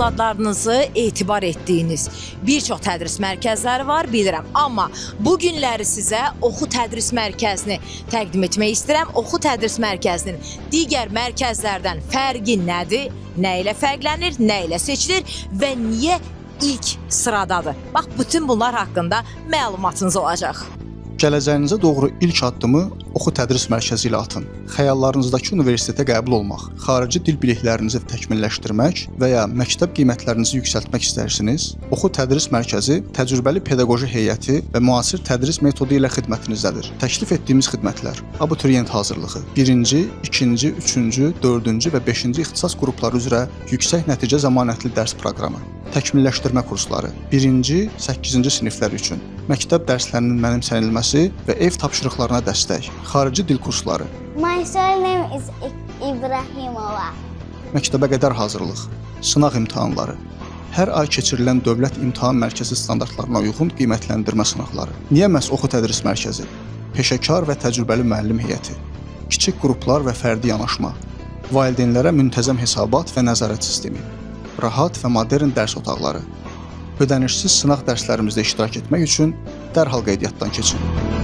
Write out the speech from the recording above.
Övladlarınızı etibar etdiyiniz bir çox tədris mərkəzləri var, bilirəm. Amma bu günləri sizə Oxu Tədris Mərkəzini təqdim etmək istəyirəm. Oxu Tədris Mərkəzinin digər mərkəzlərdən fərqi nədir? Nə ilə fərqlənir, nə ilə seçilir və niyə ilk sıradadır? Bax, bütün bunlar haqqında məlumatınız olacaq. Gələcəyinizə doğru ilk addımı Oxu Tədris Mərkəzi ilə atın. Xəyallarınızdakı universitetə qəbul olmaq, xarici dil biliklərinizi təkmilləşdirmək və ya məktəb qiymətlərinizi yüksəltmək istəyirsiniz? Oxu Tədris Mərkəzi təcrübəli pedaqoji heyəti və müasir tədris metodu ilə xidmətinizdədir. Təklif etdiyimiz xidmətlər: abituriyent hazırlığı, 1-ci, 2-ci, 3-cü, 4-cü və 5-ci ixtisas qrupları üzrə yüksək nəticə zəmanətli dərs proqramı, təkmilləşdirmə kursları, 1-ci, 8-ci siniflər üçün məktəb dərslərinin mənimsənilməsi və ev tapşırıqlarına dəstək, xarici dil kursları, My surname is Ibrahimova. Məktəbə qədər hazırlıq, sınaq imtahanları, hər ay keçirilən Dövlət İmtahan Mərkəzi standartlarına uyğun qiymətləndirmə sınaqları. Niyə məhz Oxu Tədris Mərkəzi? Peşəkar və təcrübəli müəllim heyəti, kiçik qruplar və fərdi yanaşma, valideynlərə müntəzəm hesabat və nəzarət sistemi, rahat və modern dərs otaqları. Ödənişsiz sınaq dərslərimizdə iştirak etmək üçün dərhal qeydiyyatdan keçin.